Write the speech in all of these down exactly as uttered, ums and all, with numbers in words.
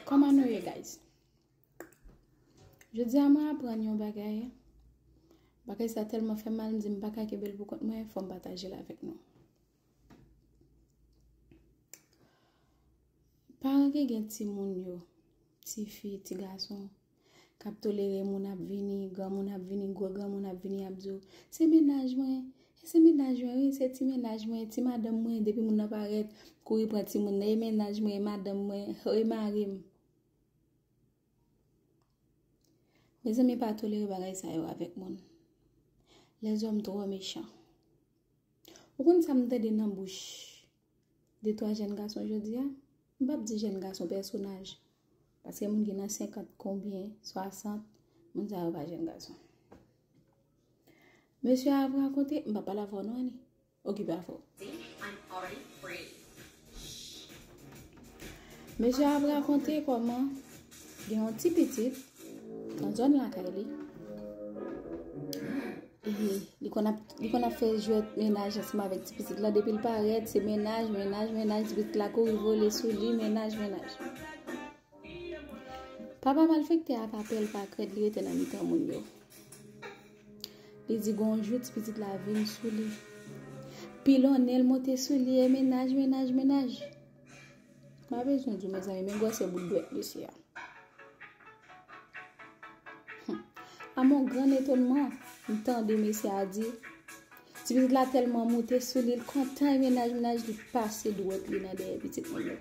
Kòman nou ye, guys? Jodi a mwen aprann yon bagay. Bagay sa tèlman fè m mal, m di m pa ka kenbe l pou kont mwen, fò m pataje l avèk nou. Paran ki gen timoun yo, tifi, ti gason, k ap tolere moun ap vini, granmoun ap vini, gwo granmoun ap vini, ap di w, "Se mennaj mwen, e se mennaj mwen, wi, se ti mennaj mwen, ti madanm mwen, depi moun nan parèt, kouri pran timoun nan, e mennaj mwen, e madanm mwen, e mari m." Mezanmi, pa tolere bagay sa yo avèk moun. Lèzòm twò mechan. Ou konn sa m tande nan bouch de twa jèn gason jodi a? M p ap di jèn gason pèsonaj, paske moun ki nan senkant konbyen, swasant, moun sa yo pa jèn gason. Mesye a ap rakonte, m p ap pale avè w non, Ani. Okipe avè w. Mesye a ap rakonte kòman gen yon ti pitit nan zòn lakay li. E li konn ap, li konn ap fè jwèt mennaj ansanm avèk ti pitit la. Depi l parèt, se mennaj, mennaj, mennaj. Ti pitit la kouri vole sou li, mennaj, mennaj. Papa malfektè a pa pè, l pa krèt, li rete nan mitan moun yo. Li di gon jou ti pitit la vin sou li. Pilonnen l monte sou li, e mennaj, mennaj, mennaj. M pa bezwen di w, mezanmi, men gwosè bout dwèt mesye a. Hmm. A mon gran etonnman, m tande mesye a di, ti pitit la tèlman moute sou li, l kontan, e mennaj, mennaj, li pase dwèt li nan dèyè pitit moun yo.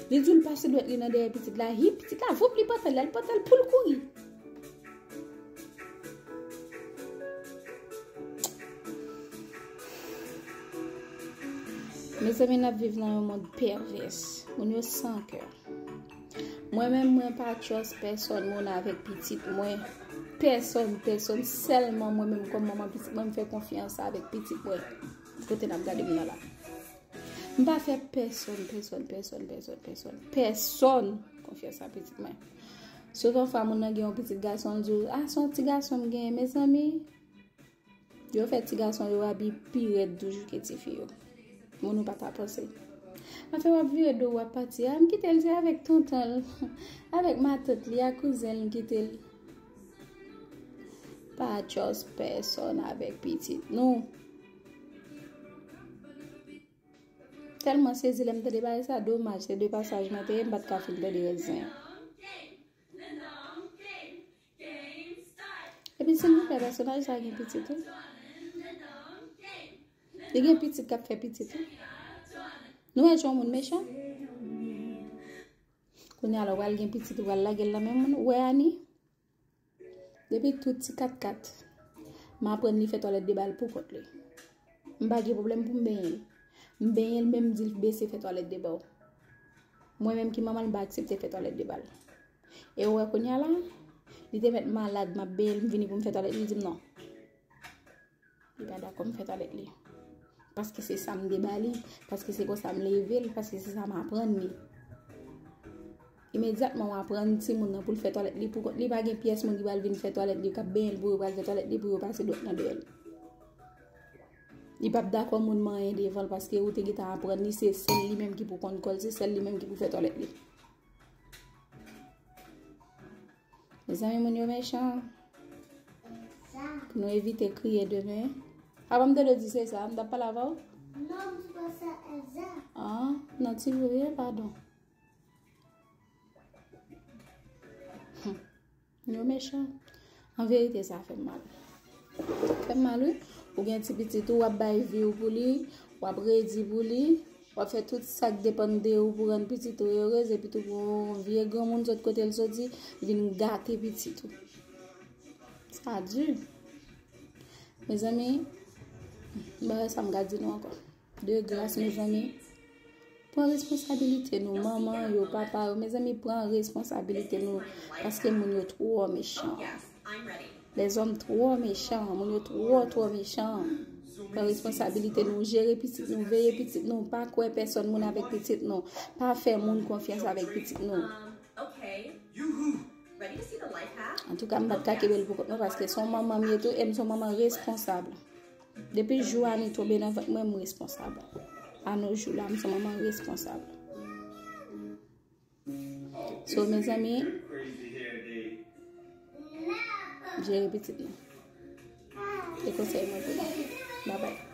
Li di l pase dwèt li nan dèyè pitit la, hi, pitit la, voup, li pantan l, li pantan l pou l kouri. Mezanmi, n ap viv nan yon mond pèvès. Moun yo san kè. Mwen menm, mwen pa trust pèsòn moun avèk pitit mwen. Pèsòn, pèsòn. Sèlman mwen menm kòm manman pitit mwen, m fè konfyans avèk pitit mwen. Kote n ap gade m nan la. M pa fè pèsòn, pèsòn, pèsòn, pèsòn, pèsòn, pèsòn konfyans a pitit mwen. Sot anfwa moun nan gen yon pitit gason, l di w, "A, se yon ti gason m genyen, mezanmi." Yo fè ti gason yo abi pi rèd toujou ke tifi yo. Moun ou pa ta panse. Afè w ap vire do w ap pati. A, m kite l, se avèk tonton l, avèk matant li, ak kouzen l, m kite l. Pa trust pèsòn avèk pitit nou. Tèlman sezi lè m tande bagay sa, domaj, se de pasaj mwen te ye, m pa t ka fin tande rès zen an. Epi silvouplè, pèsonaj sa gen pitit wi. Li gen pitit k ap fè pitit wi. Nou wè jan moun mechan? Kounye a la, ou pral gen pitit, ou pral lage l nan men moun. Ou wè Ani? Depi tou ti katkat, m aprann li fè twalèt de ba l pou kont li. M pa gen pwoblèm pou m benyen l. M benyen l, men m di l bese fè twalèt de ba w. Mwen menm ki manman l, m pa aksepte fè twalèt de ba l. E ou wè kounye a la, li te mèt malad, m ap benyen l, m vini pou m fè twalèt li, li di m non. Li pa dakò m fè twalèt li. Paske se sa m te ba li, paske se konsa m leve l, paske se sa m aprann li. Imedyatman w aprann timoun nan pou l fè twalèt li pou kont li, pa gen pyès moun ki pral vin fè twalèt li, k ap benyen l pou yo pral fè twalèt li, pou yo pase dwèt nan dèyè l. Li p ap dakò moun manyen devan l, paske ou te gentan aprann li se sèl li menm ki pou konn kò l, se sèl li menm ki pou fè twalèt li. Mezanmi, moun yo mechan. Pou nou evite kriye demen. Avan m tande w di se sa, m t ap pale avè w? Non, m di pa sa, Elsa. Ah, nan ti vre, padon. Hmm. Yo mechan. An verite, sa fè m mal. Fè m mal, wi. Ou gen ti pitit ou, w ap bay vi w pou li, w ap redi pou li, w ap fè tout sa k depann de ou pou rann pitit ou erez, epi tou pou yon vye granmoun sot kote l soti, vin gate pitit ou. Sa di. Mezanmi, bagay sa m ka di nou ankò. De gras, mezanmi, pran responsabilite nou, manman yo, papa yo, mezanmi, pran responsabilite nou, paske moun yo twò mechan. Lèzòm twò mechan, moun yo twò, twò mechan. Pran responsabilite nou, jere pitit nou, veye pitit nou, pa kwè pèsòn moun avèk pitit nou, pa fè moun konfyans avèk pitit nou. Antouka, m pa t ka kenbe l pou kont mwen, paske se yon manman m ye tou, e m se yon manman responsab. Depi jou Ani tonbe nan vant mwen, m responsab. A no jou la, m se yon manman responsab. So, mezanmi, jere pitit nou. Se konsèy mwen pou nou. Babay.